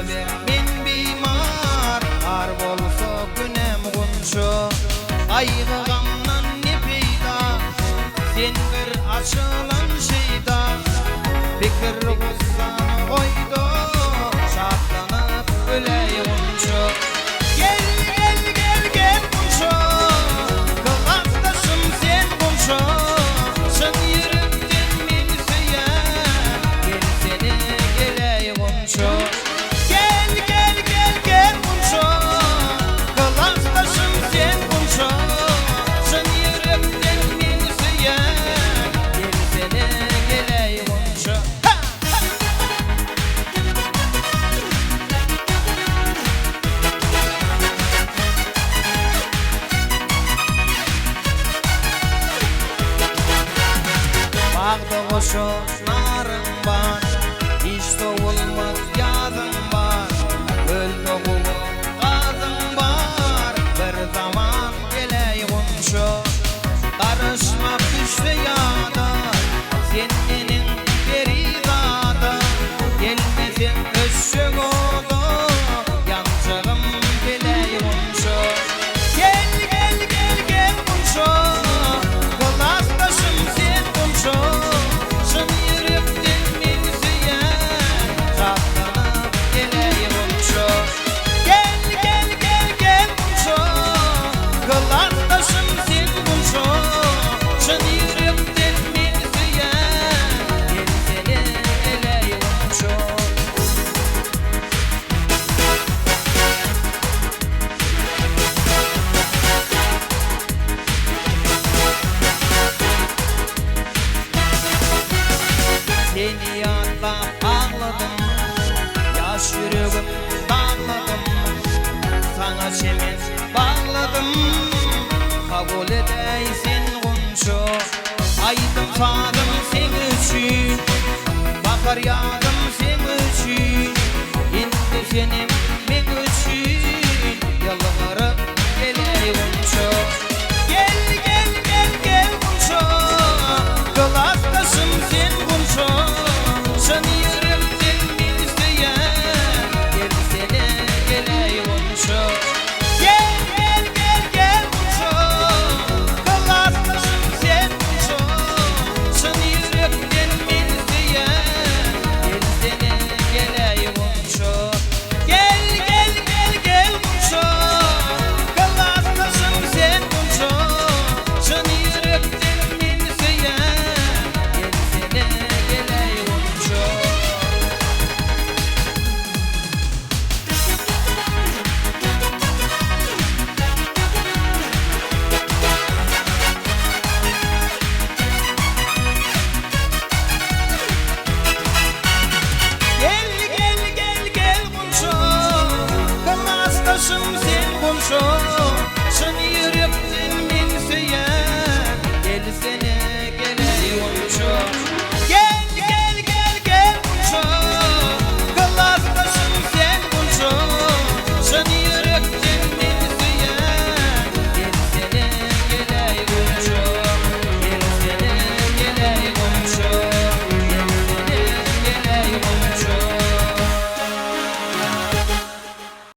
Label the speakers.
Speaker 1: Şypa ber men bimar, Bar bolsa günäm gunça. Gaýgy-gamdan ne peýda, Sen bir açylan şeýda. Pikir-gussany goý-da, Şatlanyp güläý gunça. Gel, gel, gel, gel gunça, Klasdaşym sen gunça. Çyn ýürekden meni söýen, Gelsene, geläý gunça. Gel, gel, gel, gel gunça, Klasdaşym sen gunça. Çyn ýürekden meni söýen, Gelsene, geläý gunça. Ha! Ha! Bagda goşa naryň bar, Hiç sowulmaz ýazyň bar, Kölde guwa gazyň bar, Bir zaman geläý gunça. Garaşmak düşse ýada, Sen meniň perizada, Gelmeseň öçjek oda, Ýanjagym geläý gunça. Gel, gel, gel, gel gunça, Klasdaşym sen gunça, Çyn ýürekden meni söýen, Şatlanyp geläý gunça. Gel, gel, gel, gel gunça, Klasdaşym sen gunça, Çyn ýürekden meni söýen, Gelsene geläý gunça. Seni ýatlap agladym, Ýaş ýüregim dagladym, Saňa çemen bagladym, Kabul edäý sen gunça. Aýdym-sazym seň üçin, Bahar ýazym seň üçin, Indi senem.